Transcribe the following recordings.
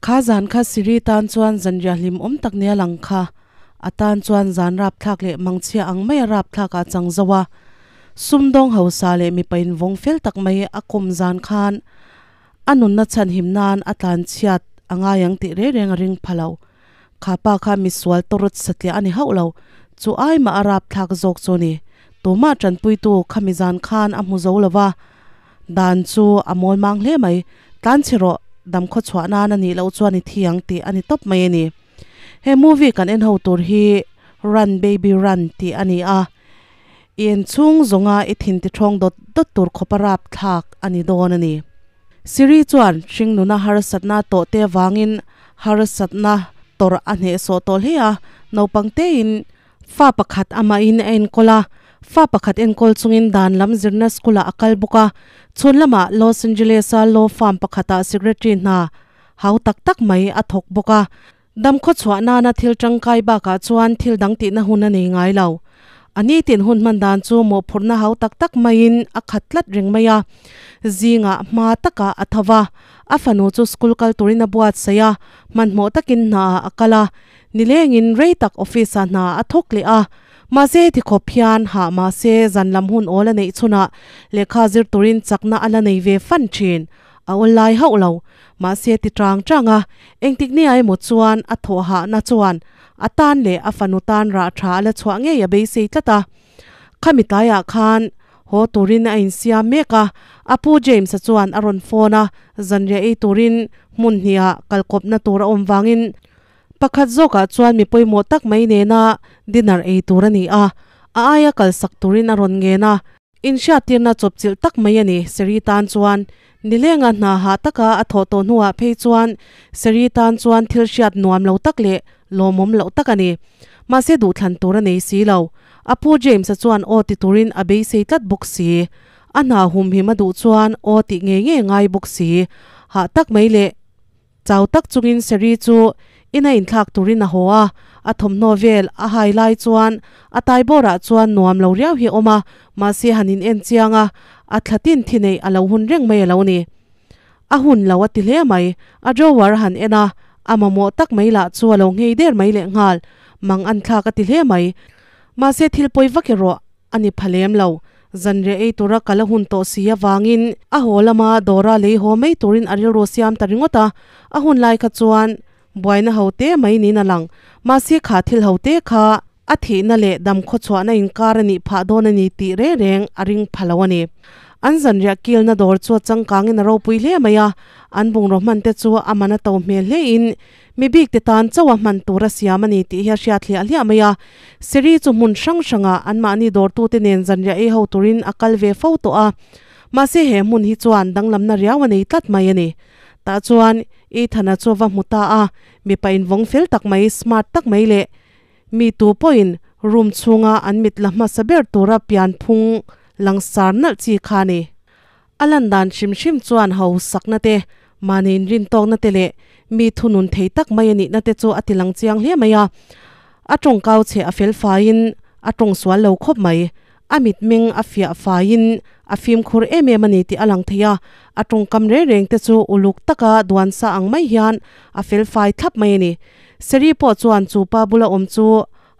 Kha zan kha Siri tan chuan zanriah hlim awm tak nia lang kha a tan chuan zan rapthlak leh mangchhia ang maia rapthlak ah chang zo a. Sumdawng hausa leh mipa invawng fel tak mai a kawm zan khan a nunna chhanhim nan a tlanchhiat a ngai ang tih reng reng a ring pha lo. Kha pa kha misual tawrawt satliah a ni hauh lo, chu ai mah a rapthlak zawk chu a ni. Tumah tanpuitu khami zan khan a hmu zo lo va, dan chu a mawl mang hle mai. Tlanchhe rawh, damkhaw chhuah nan a nih loh chuan i thi ang tih a ni tawp mai a ni. He movie kan en ho tur hi Run Baby Run tih a ni a, i en chhung zawnga i thin ti thawng dawt dawt tur khawpa rapthlak a ni dawn a ni. Siri chuan hringnuna harsatna tawh te avangin harsatna tawrh a hnehsawh tawh hle a, naupang tein fa pakhat amahin a enkawl a, fa pakhat enkawl chungin dan lam zirna school-ah a kal bawk a, chhun lamah Los Angeles-a law firm pakhatah secretary hna hau tak tak mai a thawk bawk a. Dam khaw chhuah nana thil tangkai bakah chuan thil dang tihna hun a nei ngai lo. A nitin hun hman dan chu mawhphurhna hau tak tak maiin a khat tlat reng mai a. Zingah hma takah a tho va, a fanu chu school kal turin a buatsaih a, hmanhmawh takin hnaah a kal a. Nilengin rei tak office-ah hna a thawk leh a. Mahse heti khawp hian hah mahse zan lam hun awl a neih chhunah lehkha zir turin chakna a la nei ve fan thin. A awl lai hauh lo. Mahse ti chang chang a, engtik nia emaw chuan a thawh hahna chuan a tan leh a fanu tan rah tha a la chhuah ngei a beisei tlat a. Khami tlaiah khan haw turin a insiam mek a, a pu James-a chuan a rawn phone a, zanriah ei turin hmun hnihah kalkawpna tur a awm vangin pakhat zawkah chuan mi pawimawh tak mai nena dinner ei tur a ni a, a aia kalsak turin a rawn ngen a. Inhriattirna chawpchilh tak mai a ni, Seri tan chuan. Nilenga hna hah taka a thawh tawh hnuah phei chuan Seri tan chuan thil hriat nuam lo tak leh lawmawm loh tak a ni. Mahse duhthlan tur a nei si lo. A pu James-a chuan aw ti turin a beisei tlat bawk si. A hna humhim a duh chuan aw tih ngei ngei a ngai bawk si. Hah tak mai leh. Chau tak chungin Seri chu ina inthlak turin a haw a, a thawmhnaw vel a hai lai chuan a tai bawrah chuan nuam lo riau hi a awm a, mahse han in en chiang a, a thla tin thi neih a lo hun reng mai a lo ni. A hun lo a ti hle mai, a drawer a han en a, a mamawh tak mai lah chu a lo nghei der mai lehnghal, mang an thlak a ti hle mai. Mahse thil pawi vak erawh A ni pha lem lo. Zanriah ei tura kal a hun tawh si avangin a haw lama dawra lei haw mai turin a rilru siam ta ringawt a. A hun lai kha chuan buaina ho te mai niin a lang. Mahse kha thil ho te kha a thihna leh dam khawchhuahna inkar a nih phah dawn a ni tih reng reng a ring pha lo a ni. An zanriah kilna dawr chu a changkangin a ropui hle mai a, an bungraw hman te chu a man a to hmel hlein Mi bik te tan chauh a hman tur a siam a ni tih hi a hriat hliah hliah mai a. Siri chu hmun hrang hrangah anmahni dawrtute nen zanriah ei ho turin a kal ve fo tawh a. Mahse he hmun hi chuan danglamna riau a nei tlat mai a ni. Tah chuan Ethan-a chu a va hmu ta a, mipa invawng fel tak mai, smart tak mai leh mi tu pawhin room chhunga an mit la hmasa ber tura pianphung langsar nalh chi kha a ni. A lan dan hrim hrim chuan hausakna te, mahni inrintawkna te leh mi thunun thei tak mai a nihna te chu a ti lang chiang hle mai a. A tawngkau chhe a fel faiin a tawng sual lo khawp mai. A mitmeng a fiah faiin a fimkhur em em a ni tih a lang thei a. A tawngkam reng reng te chu uluk taka duan sa ang mai hian a fel fai thlap mai a ni. Seri pawh chuan chu pa bula awm chu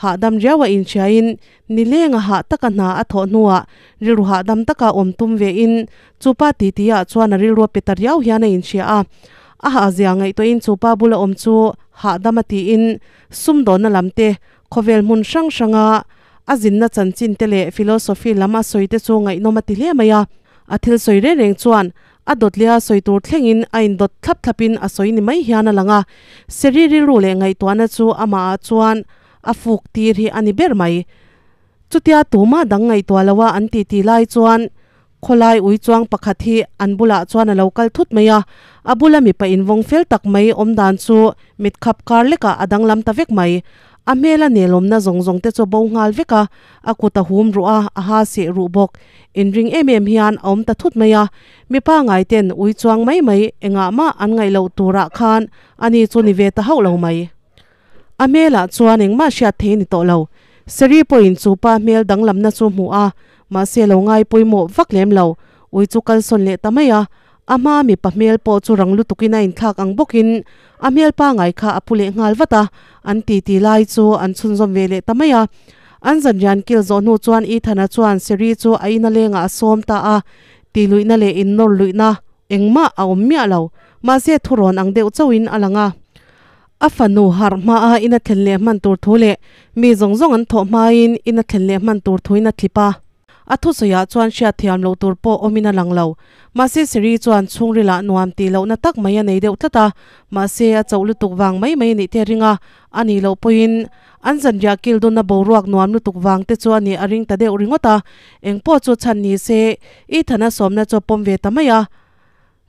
Hahdam riau a inhriain nilenga hah taka hna a thawh hnuah rilru hahdam taka awm tum vein chupa titi ah chuan a rilru a pe ta riau hian a inhria a. A hahzia ngaihtuahin chupa bula awm chu hahdam a tiin sumdawnna lam te, khawvel hmun hrang hranga a zinna chanchin te leh philosophy lam a sawi te chu ngaihnawm a ti hle mai a. A thil sawi reng reng chuan A dawt leh a sawi tur thlengin a indawt thlap thlapin a sawi ni mai hian a lang a, Seri rilru leh ngaihtuahna chu amahah chuan a fuk tir hi a ni ber mai. Chutia tumah dang ngaihtuah loa an titi lai chuan khawlai ui chuang pakhat hi an bulah chuan a lo kal thut mai a, a bula mipa invawng fel tak mai awm dan chu mitkhap kar lekah a danglam ta vek mai. A hmela nelawmna zawng zawng te chu a bo nghal vek a, a kut a hum ruh a, a ha seh ruh bawk. Inring em em hian a awm ta thut mai a, mipa ngai ten ui chuang mai mai engah mah an ngaih loh turah khan ani chu ni ve ta hauh lo mai. A hmelah chuan engmah hriat thei a ni tawh lo. Seri pawhin chu pa hmel danglamna chu hmuh a, mahse lo ngai pawimawh vak lem lo. Ui chu kalsawn leh ta mai a, A hmaa mipa hmel pawh chu rang lutukin a inthlak ang bawkin a hmel pangai kha a pu leh nghal vat a, an titi lai chu an chhunzawm ve leh ta mai a. An zanrian kil zawh hnu chuan Ethan-a chuan Siri chu a ina lengah a sawm ta a, tihluihna leh innawr luihna engmah a awm miah lo, mahse thurawn ang deuh chauhin a lang a. A fanu harh hmaa ina thlen leh hman tur thu leh mi zawng zawng an thawh hmain ina thlen leh hman tur thuin a thlip a. A thusawiah chuan hriatthiam loh tur pawh awmin a lang lo. Mahse Siri chuan chhungrilah nuam tih lohna tak mai a nei deuh tlat a, mahse a chauh lutuk vang mai mai a nih te a ring a, a nih loh pawhin an zanriah kil dunna boruak nuam lutuk vang te chu a nih a ring ta deuh ringawt a, eng pawh chu chhan ni se Ethan-a sawmna chu a pawm ve ta mai a.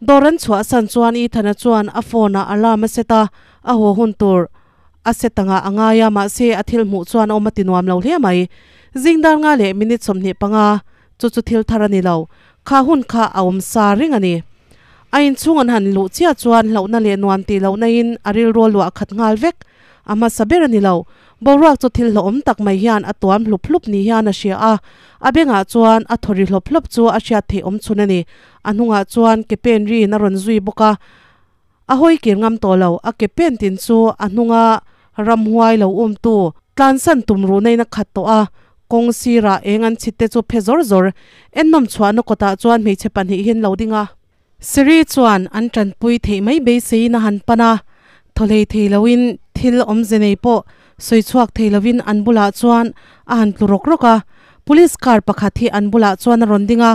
Dawr an chhuahsan chuan Ethan-a chuan a phone-ah alarm a set a, a haw hun tur a set angah a ngai a, mahse a thil hmuh chuan awm a ti nuam lo hle mai. Zing dar nga leh minute 25, chu chu thil thar a ni lo. Kha hun kha a awm sa reng a ni. A inchhung an han luh chiah chuan hlauhna leh nuam tih lohna in a rilru a luah khat nghal vek. A hmasa ber a ni lo. Boruak chu thil hlawhawm tak mai hian a tuam hlup hlup ni hian a hria a, a bengah chuan a thaw ri hlawp hlawp chu a hriat theih awm chhun a ni. A hnungah chuan ke pen riin a rawn zui bawk a, a hawi kir ngam tawh lo. A ke pen tin chu a hnunga ramhuai lo umtu tlansan tum ruh naiin a khat tawh a, kawng sirah eng an chhit te chu phe zawr zawr. Ennawm chhuahna kawtah chuan hmeichhe pahnih hian lo ding a. Siri chuan an tanpui theih mai beiseiin a han pan a, thaw hlei thei loin thil awmze nei pawh sawi chhuak thei loin an bulah chuan a han tlu rawk rawk a. Police car pakhat hi an bulah chuan a rawn ding a,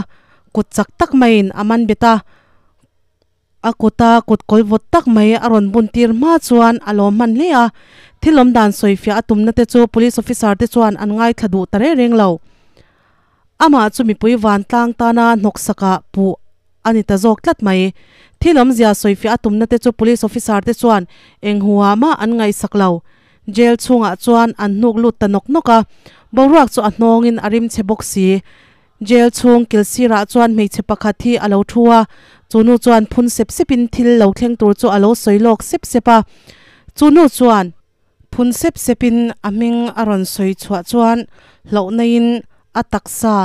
kut chak tak maiin a man bet a, a kuta kut kawl vawt tak mai a rawn bun tir hma chuan a lawm hman hle a. Thil awm dan sawifiah a tumna te chu police officer te chuan an ngaithla duh ta reng reng lo. Amah chu mipui vantlang tana hnawksakah puh a ni ta zawk tlat mai. Thil awmzia sawifiah a tumna te chu police officer te chuan eng huhah mah an ngaihsak lo. Jail chhungah chuan an hnuk lut ta nawk nawk a, boruak chu a hnawngin a rim chhe bawk si. Jail chhung kil sirah chuan hmeichhe pakhat hi a lo thu a, chu nu chuan phun sep sepin thil lo thleng tur chu a lo sawi lawk sep sep a. Chu nu chuan. Phun sep sepin a hming a rawn sawi chhuah chuan hlauhnaiin a taksa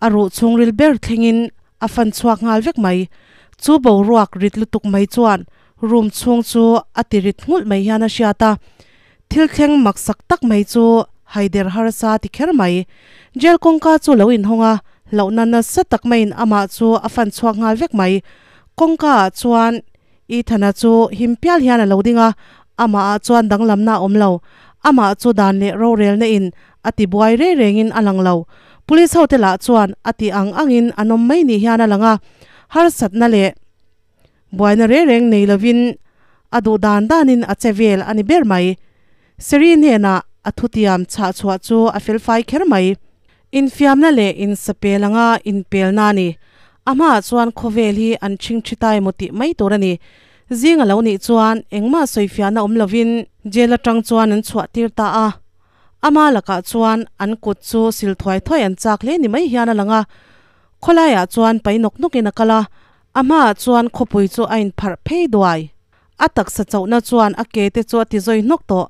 a ruh chhungril ber thlengin a fan chhuak nghal vek mai. Chu boruak rit lutuk mai chuan room chhung chu a ti rit nghulh mai hian a hriat a. Thil thleng maksak tak mai chu haider harsa ti kher mai. Jail kawngka chu lo inhawng a, hlauhna nasa tak maiin amah chu a fan chhuak nghal vek mai. Kawngka ah chuan Ethana chu him pial hian a lo ding a, amah ah chuan danglamna a awm lo. Amah chu dan leh rorelna in a ti buai rei rengin a lang lo. Police hote lah chuan a ti ang angin an awm mai ni hian a lang a, harsatna leh buaina rei reng nei lovin a duh dan danin a che vel a ni ber mai. Seri hnenah a thutiam chhah chhuah chu a felfai kher mai. Infiamna leh insapel anga inpelna a ni. A hmaah chuan khawvel hi an chhingchhi ta emaw tih mai tur a ni. Zing a lo nih chuan engmah sawifiahna awm lovin jail atang chuan an chhuah tir ta a. Ama lakah chuan an kut chu sil thuai thuai an chak hle ni mai hian a lang a. Khawlaiah chuan pai nawk nawkin a kal a, a hmaah chuan khawpui chu a inpharh phei duai. A taksa chauhna chuan a ke te chu a ti zawi hnawk tawh.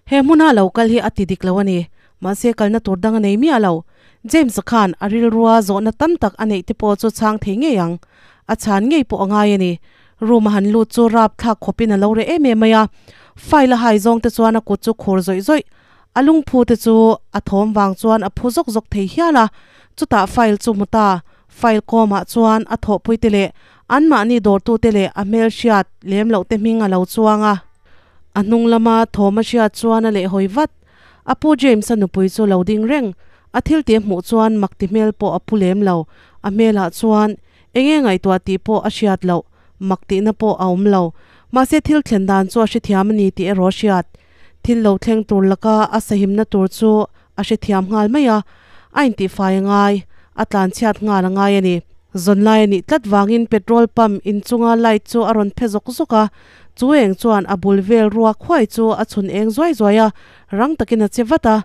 He hmuna lo kal hi a ti dik lo a ni. Mahse kalna tur dang a nei miah lo. James-a khan a rilrua zawhna tam tak a neih te pawh chu chhang thei ngei ang. A chhan ngei pawh a ngai a ni. Room a han lut chu rap thlak khawpin a lo reh em em mai a. File a hai zawng te chuan a kut chu khur zawih zawih. A lungphu te chu a thawm vang chuan a phu zawk zawk thei hial a. Chutah file chu hmu ta. File kawmah chuan a thawhpui te leh anmahni dawrtute leh a hmelhriat lem loh te hming a lo chuang a. A hnung lama thawm a hriat chuan a lehhawi vat. A pu James-a nupui chu lo ding reng. A thil tih a hmuh chuan mak ti hmel pawh a pu lem lo. A hmelah chuan eng nge ngaihtuah tih pawh a hriat loh, mak tihna pawh a awm lo. Mahse thil thlen dan chu a hrethiam a ni tih erawh a hriat. Thil lo thleng tur laka a sahimna tur chu a hrethiam nghal mai a, a intihfai a ngai, a tlanchhiat nghal a ngai a ni. Zawnlai a nih tlat vangin petrol pump inchunga light chu a rawn phe zawk zawk a, chu eng chuan a bul vel ruak huai chu a chhun eng zuai zuai a, rang takin a che vat a.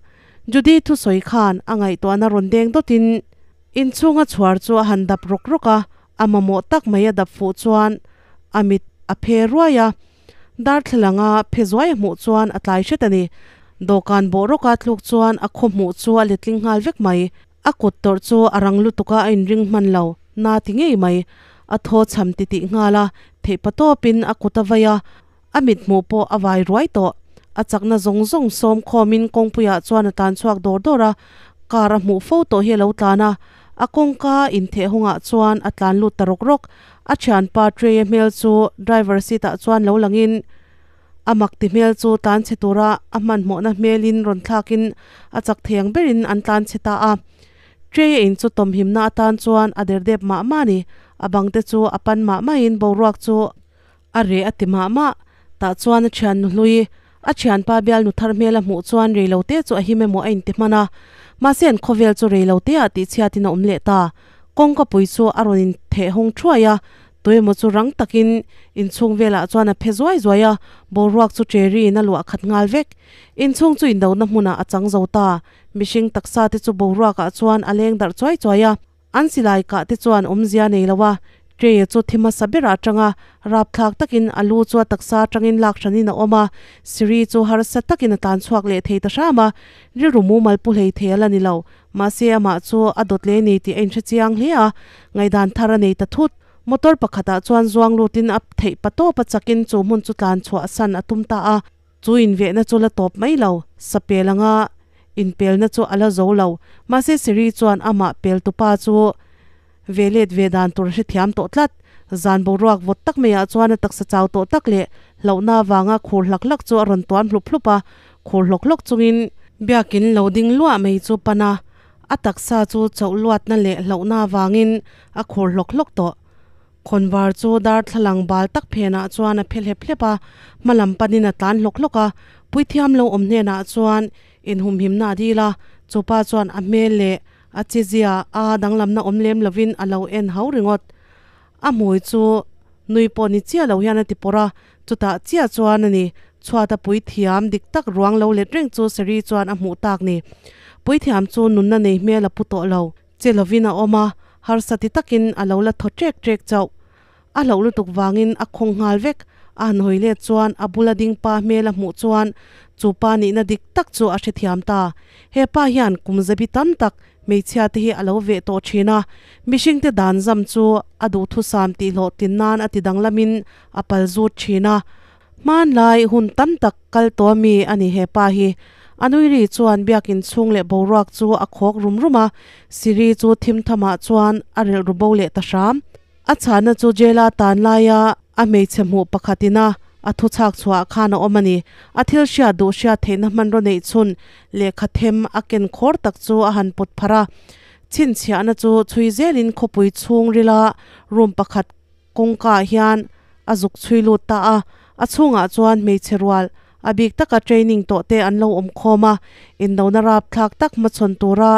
Judy thusawi khan a ngaihtuahna rawn deng dawtin inchhunga chhuar chu a han dap rawk rawk a, a mamawh tak mai a dap fuh chuan a mit a phe ruai a. Darthlalanga phe zuai a hmuh chuan a tlai hret a ni. Dawhkan bawh rawka tluk chuan a khaw hmuh chu a letling nghal vek mai. A kut tawrh chu a rang lutuk a, a inring hman lo. na ti ngei mai. A thaw chham titih nghal a, theihpatawpin a kut a vai a, a mithmuh pawh a vai ruai tawh. A chakna zawng zawng sawm khawmin kawngpuiah chuan a tlan chhuak dawr dawr a, car a hmuh fo tawh hi a lo tlan a, a kawngka intheh hungah chuan a tlan lut ta rawk rawk. A thianpa Trey-a hmel chu driver seat ah chuan lo langin a mak ti hmel chu tlan chhe tura a hmanhmawhna hmelin rawn thlakin a chak thei ang berin an tlan chhe ta a. Trey-a in chu tawmhimna atan chuan a derdep mah mah a ni, a bang te chu a pan mah mahin boruak chu a reh a ti mah mah. Tah chuan a thian nu hlui, a thianpa bial nu thar hmel a hmuh chuan reilote chu a him emaw a inti hman a, mahse an khawvel chu reilote ah tihchhiatin a awm leh ta. Kawngka pui chu a rawn intheh hawng thuai a, tuemaw chu rang takin inchhung velah chuan a phe zuai zuai a, boruak chu ṭeri in a luah khat nghal vek. Inchhung chu indohna hmunah a chang zo ta. Mihring taksa te chu boruakah chuan a leng darh chuai chuai a. An silai kah te chuan awmzia nei lo a, Trey-a chu thi hmasa berah atanga rapthlak takin a lu chu a taksa atangin lak hranin a awm a, Siri chu harsa takin a tlan chhuak leh thei ta hram a, rilru mumal pu hlei thei a la ni lo. Mahse amah chu a dawt leh ni tih a inhre chiang hle a, ngaihdan thar a nei ta thut. Motor pakhatah chuan zuang lutin a theih pa tawp a chakin chu hmun chu tlan chhuah san a tum ta a. Chu invehna chu la tawp mai lo, sapel anga inpelna chu a la zo lo. Mahse Siri chuan amah peltupa chu ve let ve dan tur a hrethiam tawh tlat. Zan boruak vawt tak maiah chuan a taksa chau tawh tak leh hlauhna avanga khur hlak hlak chu a rawn tuam hlup hlup a, khur hlawk hlawk chungin biakin lo ding luah mai chu pan a, a taksa chu chauh luatna leh hlauhna avangin a khur hlawk hlawk tawh. Khawnvar chu darthlalang bal tak phenah chuan a phe hlep hlep a, hma lam panin a tlan hlawk hlawk a. Puithiam lo awm hnenah chuan inhumhimna a dil a, chupa chuan a hmel leh a chizia a danglamna awm lem lovin a lo en hau ringawt. A hmui chu nui pawh ni chiah lo hian a ti pawrh a, chutah chiah chuan a ni chhuata puithiam dik tak ruang lo let reng chu Seri chuan a hmuh tak ni. Puithiam chu nunna nei hmel a pu tawh lo. Che lovin a awm a, harsa ti takin a lo la thaw ṭek ṭek chauh. A hlauh lutuk vangin a khawng nghal vek. A han hawi let chuan a bula ding pa hmel a hmuh chuan chu pa nihna dik tak chu a hrethiam ta. He pa hian kum zabi tam tak hmeichhia te hi a lo veh tawh ṭhin a, mihringte dan zam chu a duhthusam tihhlawhtlin nan a ti danglamin a pal zut ṭhin a. Hmanlai hun tam tak kal tawh ami a ni he pa hi. A nui ri chuan biakin chhung leh boruak chu a khawk rum rum a, Siri chu thim thamah chuan a relh ru bo leh ta hram. A chhahna chu jail-a tan laia a hmeichhe hmuh pakhatin a a thu chhak chhuah khan a awm a ni. A thil hriat duh hriat theihna hmanraw neih chhun lehkha them a ken khawr tak chu a han pawt pharh a. Chhinchhiahna chu chhui zelin khawpui chhungrila room pakhat Kawngkaah hian a zuk chhui lut ta a, a chhungah chuan hmeichhe rual a bik taka training tawh te an lo awm khawm a, indona rapthlak tak hmachhawn tura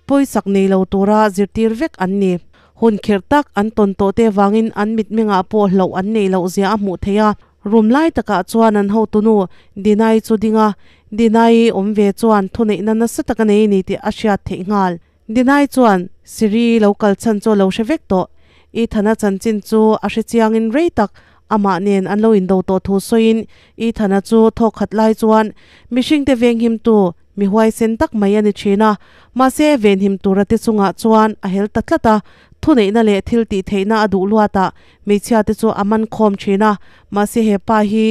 pawisak nei lo tura zirtir vek an ni. Hun khirh tak an tawn tawh te vangin an mitmengah pawh hlauh an neih loh zia a hmuh theih a, room lai takah chuan an hotunu Dinai chu ding a, Dinai awm ve chuan thuneihna nasa tak a nei a ni tih a hriat theih nghal. Dinai chuan Siri lo kal chhan chu a lo hre vek tawh. Ethana chanchin chu a hre chiangin rei tak amah nen an lo indo tawh thu sawiin Ethana chu thawk khat lai chuan mihringte venghimtu mi huaisen tak mai a ni thin a, mahse venhim tura te chungah chuan a hel ta tlat a, thuneihna leh thil tih theihna a duh luatah hmeichhia te chu a man khawm thin a, mahse he pa hi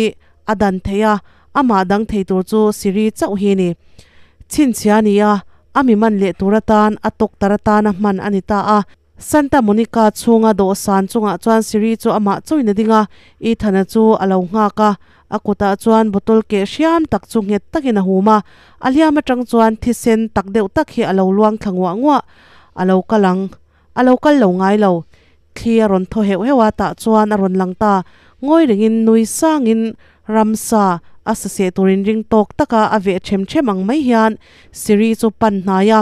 a dan thei a, amah dang thei tur chu Siri chauh hi ni. Chhinchhia a ni a, a mi man leh tur atan a tawktar atana hman a ni ta a. Santa Monica chhunga dawhsan chungah chuan Siri chu amah chauhin a ding a, Ethan-a chu a lo nghak a, a kutah chuan bottle keh hriam tak chu nghet takin a hum a, a hliam atang chuan thisen tak deuh tak hi a lo luang thla nguah nguah. A lo kal ang. A lo kal lo ngai lo. Thli a rawn thaw heuh heuh a, tah chuan a rawn lang ta. Ngawi rengin nui sangin ramsa a saseh turin ring tawk taka a veh ṭhem ṭhem ang mai hian Siri chu pan hnai a,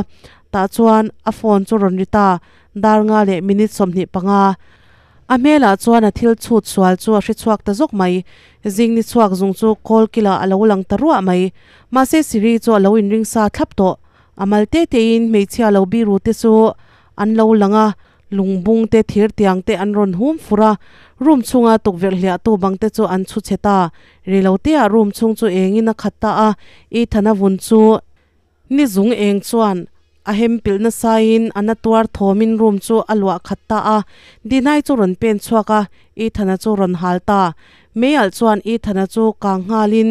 tah chuan a phone chu rawn ri ta, dar nga leh minute 25. A hmelah chuan a thil chhut sual chu a hre chhuak ta zawk mai. Zing ni chhuak zung chu kawl kilah a lo lang ta ruah mai. Mahse Siri chu a lo inring sa thlap tawh. A mal te tein hmeichhia lo biru te chu an lo lang a, Lungbung te thir tiang te an rawn hum fur a, room chhunga tukverh hliahtu bang te chu an chhu chhe ta. Rilo teah room chhung chu engin a khat ta a, Ethan-a vun chu ni zung eng chuan A hem pilh nasain a na tuar thawmin room chu a luah khat ta a. Dinai chu rawn pen chhuak a, Ethana chu rawn hal ta. Mei alh chuan Ethana chu kang nghalin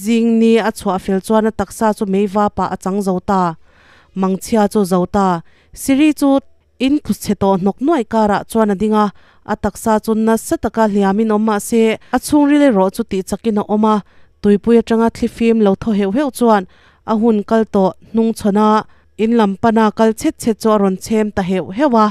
zing ni a chhuah fel chuan a taksa chu mei vapah a chang zo ta. Mangchhia chu zo ta. Siri chu in tlu chhe tawh hnawk nuaih karah chuan a ding a, a taksa chu nasa taka hliamin awm mah se a chhungril erawh chu tih chakin a awm a, tuipui atanga thlifim lo thaw heuh heuh chuan a hun kal tawh hnungchhawn a, in lam pana kal chhet chhet chu a rawn chhem ta heuh heuh a.